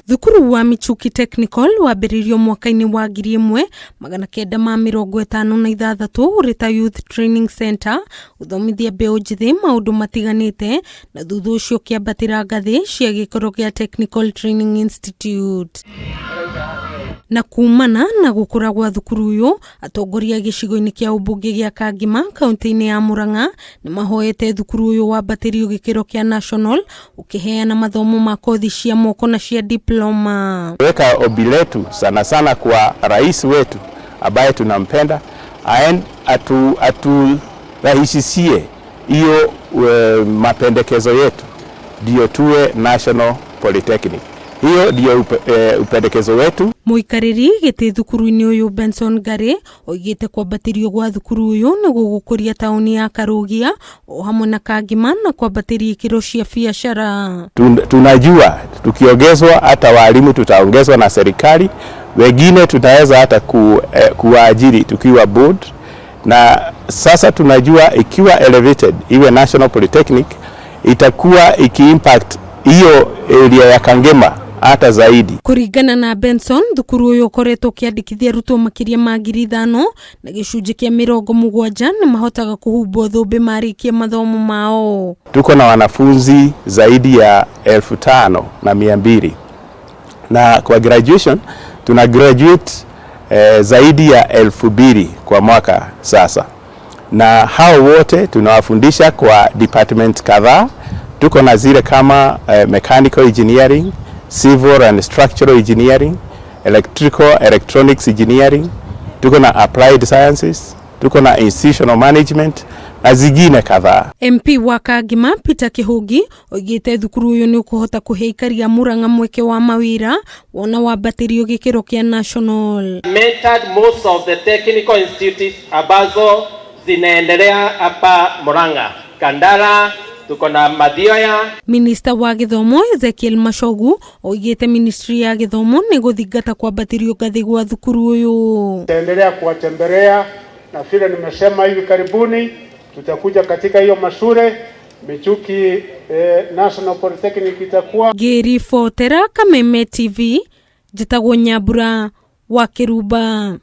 Thukuru wa Michuki Technical wambĩrĩirio mwaka-inĩ wa 1956 ũrĩ ta Youth Training Center gũthomithia mbeũ njĩthĩ maũndũ matiganĩte na thutha ũcio ũkĩambatĩra ngathĩ cia gĩkĩro gĩa Technical Training Institute. Na kumana na gũkũra gwa thukuru ũyũ, atongoria gĩcigo-inĩ kĩa ũmbunge gĩa Kangima kaunti-inĩ ya Murang'a nĩ mahoete thukuru ũyũ wambatĩrio gĩkĩro kĩa national ũkĩheana mathomo ma kothi cia moko na cia diploma. Weka ombi letu sana sana kwa rais wetu ambaye tunampenda aturahisishie hiyo mapendekezo yetu ndio tuwe National Polytechnic. Hiyo ndio upendekezo wetu. Mũikarĩri gĩtĩ thukuru-inĩ ũyũ Benson Ngari oigĩte kwambatĩrio gwa thukuru ũyũ nĩ gũgũkũria taũni ya Karũgia o hamwe na Kangima na kwambatĩria ikĩro cia biacara. Tunajua tukiongezwa hata walimu tutaongezwa na serikali, wengine tutaweza hata kuwaajiri tukiwa board, na sasa tunajua ikiwa elevated iwe National Polytechnic itakuwa ikiimpact hiyo area ya Kangema hata zaidi. Kũringana na Benson, thukuru ũyũ ũkoretwo ũkĩandĩkithia arutwo makĩria ma 5,000 na gĩcunjĩ kĩa 70 nĩ mahotaga kũhumbwo thũmbĩ marĩkia mathomo mao. Tuko na wanafunzi zaidi ya 5,200 na kwa graduation tuna graduate zaidi ya 2,000 kwa mwaka sasa, na hao wote tunawafundisha kwa department kadhaa. Tuko na zile kama mechanical engineering, civil and structural engineering, electrical electronics engineering, tuko na applied sciences, tuko na institutional management na zingine kadhaa. MP wa Kangima Peter Kihungi oigĩte thukuru ũyũ nĩ ũkũhota kũhe aikari a Murang'a mweke wa mawĩra wona wambatĩrio gĩkĩro kĩa national. Mentored most of the technical institutes ambazo zinaendelea hapa Murang'a. Kandara, tuko na Mathioya. Minista wa gĩthomo Ezekiel Machogu oigĩte ministry ya gĩthomo nĩ gũthingata kwambatĩrio ngathĩ gwa thukuru ũyũ. Tutaendelea kuwatembelea na vile nimesema hivi karibuni tutakuja katika hiyo mashule Michuki National Polytechnic itakuwa. Ngĩribotera Kameme TV, njĩtagwo Nyambura wa Kĩrumba.